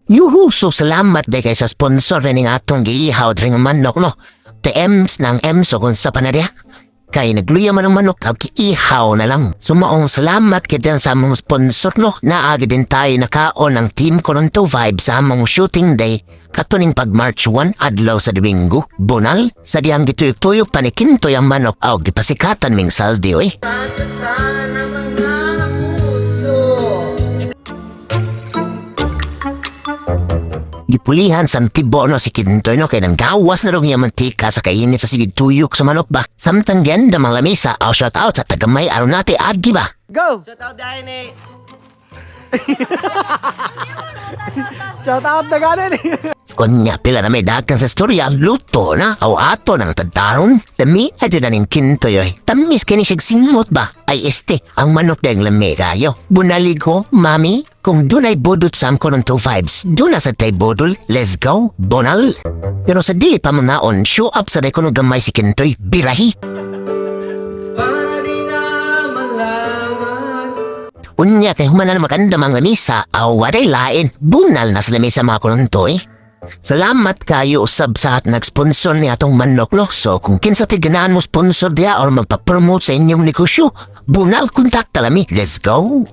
Yuhu, so salamat day kay sa sponsor ning atong giihaw diri nga manok, no. TMs ng M so kung sa panadya. Kay nagluya man ang manok, kag ihaw na lang. So maong salamat kay din sa among sponsor, no. Naagi din tayo nakaon ng Team Coronto Vibes sa among shooting day. Katuning pag March 1 adlaw sa Domingo. Bunal, sa diyang gituyok-tuyok pa ni Kintoy ang manok aw gipasikatan ming saldi oy. Sasaktan ang mga puso. Gipulihan sa tibo no si Kintoy no kay nang gawas na rin niya mantika sa kainit sa sigig tuyok sa manok ba. Samtang ganda mga lamisa aw shout out sa tagamay aron nate agi ba. Go! Shout out dahil ni Shout out na ganin eh. Kunya pila na may dagan sa storya, luto na, aw ato ng tadaron. Lami, ay na ning Kintoy oy. Tamis kini siyag sinmot ba? Ay este, ang manok dahil lami kayo. Bunalig ko, mami, kung dunay budot sa amko ng 2 vibes, duna sa tay budol, let's go, bonal. Pero sa dili pa manaon, show up sa day kuno gamay si Kintoy, birahi. Para di na malaman. Unya kay human na maganda mga lamisa, aw waday lain, bunal na sa lamisa mga kununtoy. Salamat kayo usab sa at nag-sponsor ni atong manok no. So kung kinsa ti ganahan mo sponsor diya or magpa-promote sa inyong negosyo, bunal kontakta lami. Let's go!